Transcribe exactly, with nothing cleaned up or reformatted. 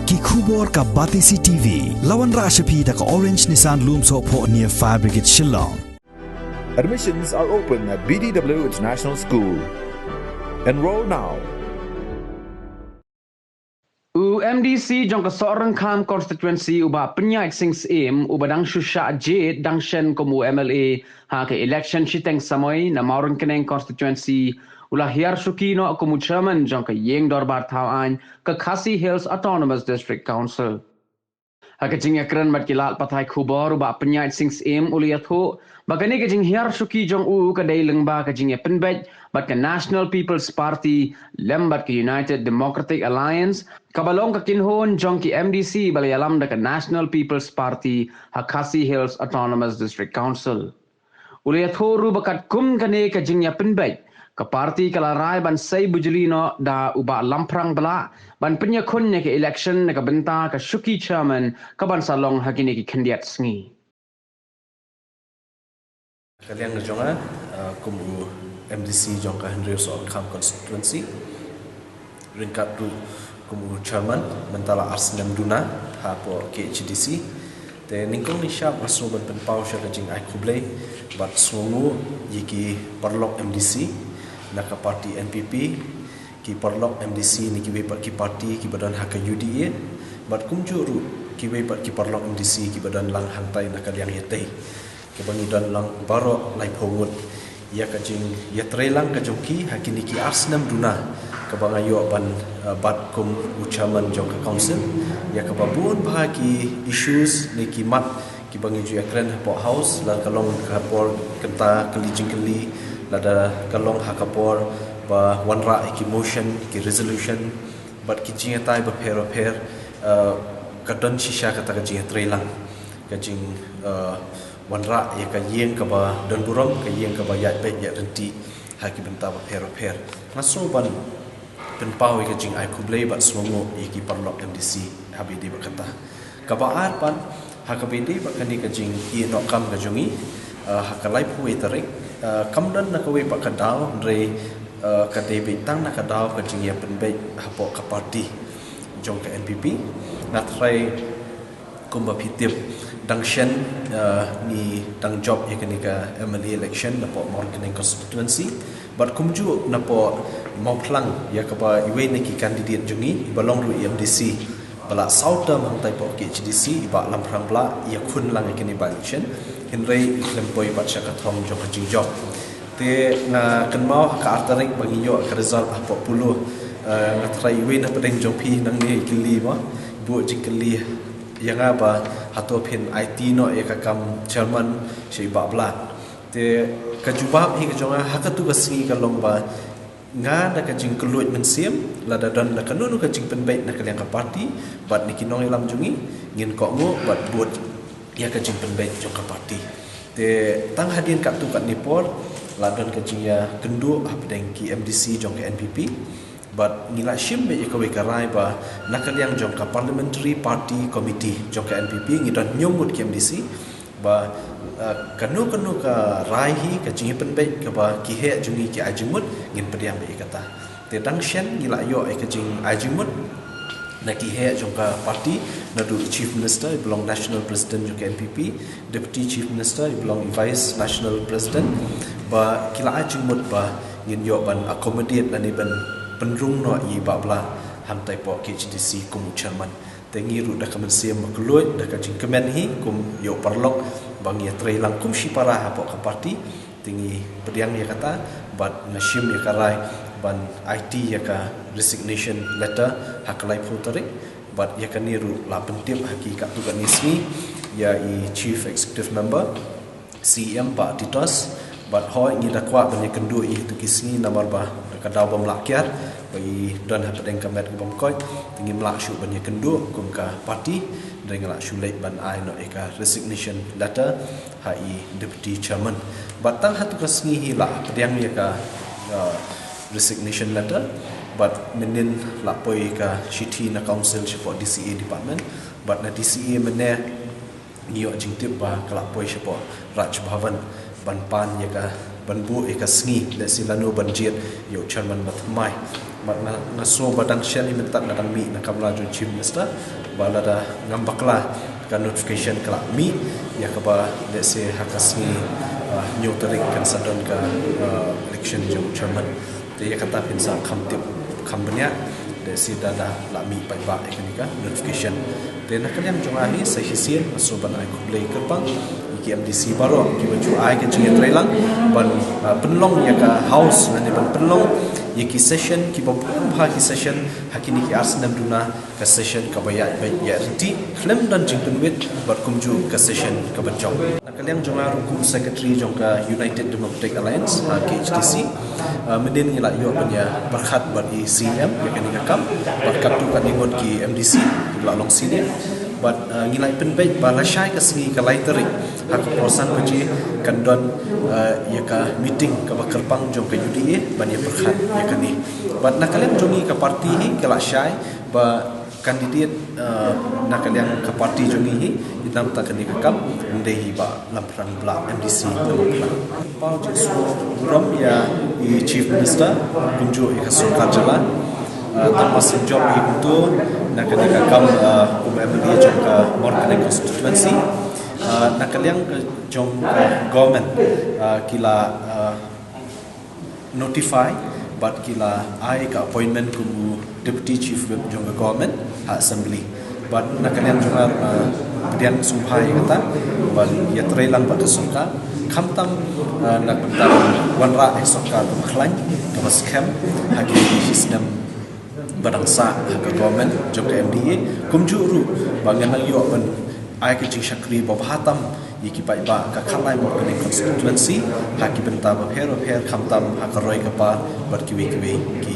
Ki khubor ka Batesi T V. La wanrah sha phi da ka Orange Nissan Lumsohphoh near Fire Brigade Shillong. Admissions are open at B D W International School. Enroll now. U M D C jong ka Sohryngkham constituency u Bah Pynïaid Sing Syiem uba dang shu shah jied dang shen kum u M L A ha ka election shiteng samoi na Mawryngkneng constituency u la hiar shuki noh kum u chairman jong ka ïing dorbar thaw aiñ ka Khasi Hills Autonomous District Council. Ha ka jingïakren bad ki lad pathai khubor u Bah Pynïaid Sing Syiem u la ïathuh ba kane ka jinghiar shuki jong u ka dei lyngba ka jingïapynbeit bad ka National People's Party lem bad ka United Democratic Alliance kaba long ka kynhun jong ki M D C ba la ïalam da ka National People's Party ha Khasi Hills Autonomous District Council. U la ïathuh ruh ba katkum kane ka jingïapynbeit ka party ka la rai ban sei bujli noh da u Bah Lamphrang Blah ban pynïakhun ïa ka election na ka bynta ka shuki chairman ka ban sa long ha kine ki khyndiat sngi. Ka liang ka jong nga, uh, kum u M D C jong ka Hynriew Sohryngkham constituency, ryngkat ruh kum u chairman mynta la ar snem duna hapoh K H A D C. Te nyngkong nyngshap nga sngew ban pynpaw sha ka jingai khublei bad sngewnguh ïa ki paralok M D C na ka party N P P, ki paralok M D C na kiwei pat ki party kiba don ha ka U D A bad kumjuh ruh kiwei pat ki paralok M D C kiba don lang hangtai na ka liang ïatei. Kaba ngi don lang baroh laiphew ngut ïa ka jingïatreilang ka jong ki ha kine ki ar snem duna kaba nga ïoh ban, uh, bat kum u chairman jong ka council, ïa kaba bun bha ki issues ne ki mat kiba ngi ju ïakren hapoh House, lada ka long ha ka por kynta kylli jingkylli, lada ka long ha ka por ba wanrah ïa ki motion, ki resolution bad ki jingïatai bapher bapher, uh, ka don shisha kata ka jingïatreilang, ka jing, uh, wanrah ïa ka ïing kaba don burom, ka ïing kaba ïaid beit ïaid ryntih ha ki bynta bapher bapher. Nga sngew ban pynpaw ïa ka jingai khublei bad sngewnguh ïa ki paralok M D C ha kaba ïadei bad kata. Kaba ar pat ha kaba ïadei bad kane ka jingïehnoh kam ka jong ngi, uh, ha ka laiphew wei tarik, uh, kam don na kawei pat ka daw hynrei, uh, ka dei beit tang na ka daw ka jingïapynbeit hapoh ka party jong ka N P P. Nga tharai kumba phi tip dang shen, uh, ngi dang jop ïa kane ka M L A election napoh Mawryngkneng constituency bad kumjuh napoh Mawphlang ïa kaba iwei na ki candidate jong ngi iba long ruh i M D C ba la saw term hangtai poh K H A D C i Bah Lamphrang Blah ïakhun lang ïa kane by election, hynrei i khlem poi pat sha ka thong jong ka jingjop. Te nga kynmaw ha ka ar tarik ba ngi ïoh ka result hapoh Polo, uh, nga tharai iwei na pdeng jong phi nangne i kylli mo, buh jingkylli ïa nga ba hato phin aiti noh ïa ka kam chairman sha i Bah Blah. Te ka jubab hi ka jong nga ha katu ka sngi ka long ba nga da ka jingkylluid mynsiem lada don da kano kano ka jingpynbeit na ka liang ka party bad na ki nongïalam jong ngi ngin kohnguh bad bud ïa ka jingpynbeit jong ka party. Te tang hadien katto katne por la don ka jingïakynduh hapdeng ki M D C jong ka N P P bad ngi la shim beit ïa kawei ka rai ba na ka liang jong ka Parliamentary Party Committee jong ka N P P ngi don hynñiew ngut ki M D C ba, uh, kano kano ka rai hi ka jingïapynbeit kaba ki heh jong ngi ki ai jingmut ngin pdiang beit ïa kata. Te dang shen ngi la ïoh ïa ka jingai jingmut na ki heh jong ka party, naduh Chief Minister iba long National President jong ka N P P, Deputy Chief Minister iba long i Vice National President, ba ki la ai jingmut ba ngin ïoh ban accommodate lane ban pynrung noh ïa i Bah Blah hangtai poh K H A D C kum u chairman. Te ngi ruh da ka mynsiem ba kylluid da ka jingkmen hi kum ïa u paralok ba ngi ïatreilang kum shi para hapoh ka party. Te ngi pdiang ïa kata bad nga shim ïa ka rai ban aiti ïa ka resignation letter ha ka laiphew tarik bad ïa kane ruh la pyntip ha ki katto katne sngi ïa i Chief Executive Member, C E M Bah Titos bad hooid ngi da kwah ban ïakynduh ïa kito ki sngi namar ba da ka daw bym lah kiar ba i don hapdeng ka met ka bym koit, te ngim lah shuh ban ïakynduh kum ka party, hynrei nga lah shu leit ban ai noh ïa ka resignation letter ha i Deputy Chairman. Bad tang hato ka sngi hi la pdiang ïa ka, uh, resignation letter bad mynnin la poi ka shithi na council shapoh D C A department bad na D C A mynne ngi ïoh jingtip ba ka la poi shapoh Raj Bhavan ban pan ïa ka, ban buh ïa ka sngi lehse lano ban jied ïa u chairman ba thymmai. Nga, nga sngew ba dang shen i mynta nga dang mih na kamra jong Chief Minister ba lada ngam bakla ka notification ka la mih ïa kaba lehse ha ka sngi hynñiew tarik kan sa don ka election jong chairman. Te ïa kata phin sa kham tip kham bniah lehse da da la mih paidbah ïa kane ka notification. Te na ka liang jong nga hi sa shisien nga sngew ban ai khublei kyrpang ïa ki MDC baroh kiba ju ai ka jingïatreilang ban pynlong ïa ka House lane ban pynlong ïa ki session kiba bun bha ki session ha kine ki ar snem duna, ka session kaba ïaid beit ïaid ryntih khlem don jingpynwit bad kumjuh ka session kaba jop. Na ka liang jong nga ruh kum secretary jong ka United Democratic Alliance ha KHADC, mynnin ngi la ïoh ban ïa pyrkhat bad i CEM ïa kane ka kam bad katto katne ngut ki MDC kiba la long senior bad ngi la pynbeit ba lashai ka sngi ka lai tarik ha ka por san baje kan don ïa ka meeting kaba kyrpang jong ka UDA ban ïa pyrkhat ïa kane. Bad na ka liang jong ngi ka party hi ka la shai ba candidate na ka liang ka party jong ngi hi i dang ta kane ka kam ym dei hi Bah Lamphrang Blah MDC Lamphrang. Pynpaw jingsngew burom ïa i Chief Minister kumjuh ïa ka sorkar jylla. Tang ba sngewjop hi kumto na kane ka kam kum MLA jong ka Mawryngkneng constituency. Na ka liang jong ka government ki la notify bad ki la ai ka appointment kum u Deputy Chief Whip jong ka government ha assembly. Bad na ka liang jong nga ruh nga pdiang sngewbha ïa kata ban ïatreilang bad ka sorkar khamtam na ka bynta wanrah ïa ka sorkar kaba khlaiñ kaba skhem ha ki snem ba dang sah ha ka government jong ka MDA. Kumjuh ruh ba ngan nang ïoh ban ai ka jingshakri ba bha tam ïa ki paidbah ka Khatlai Mawryngkneng constituency ha ki bynta bapher bapher khamtam ha ka roi ka par bad kiwei kiwei ki